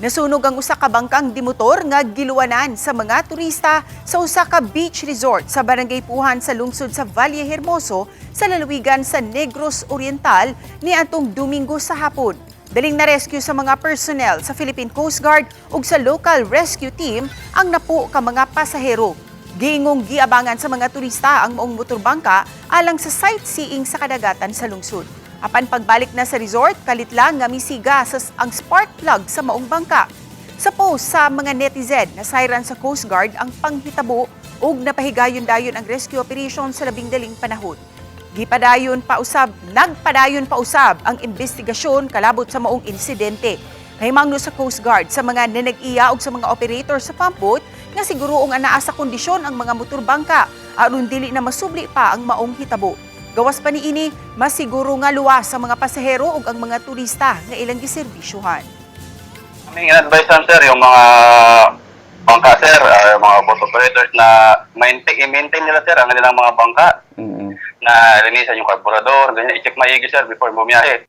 Nasunog ang usa ka bangkang dimotor nga giluwanan sa mga turista sa usa ka beach resort sa Barangay Puhan sa lungsod sa Valle Hermoso sa lalawigan sa Negros Oriental niadtong Domingo sa hapon. Daling na-rescue sa mga personnel sa Philippine Coast Guard ug sa local rescue team ang napo ka mga pasahero. Giingong giabangan sa mga turista ang maong motor bangka alang sa sightseeing sa kadagatan sa lungsod. Apan pagbalik na sa resort, kalit lang nga misiga sa ang spark plug sa maong bangka. Sa post sa mga netizen, nasayran sa Coast Guard ang panghitabo ug napahigayon dayon ang rescue operation sa labing daling panahon. Gipadayon pa usab, nagpadayon pa usab ang investigasyon kalabot sa maong insidente. Nahimangno sa Coast Guard sa mga nanag-iya ug sa mga operator sa pump boat nga siguruong anaa sa kondisyon ang mga motor bangka aron dili na masubli pa ang maong hitabo. Gawas pa niini, masiguro nga luwas sa mga pasahero ug ang mga turista nga ilang giserbisyuhan. Aming in-advise lang, sir, yung mga bangka, sir, mga boat operators na maintain, i-maintain nila, sir, ang kanilang mga bangka na linisan yung karburador, ganyan, i-check maigi, sir, before bumiyahe.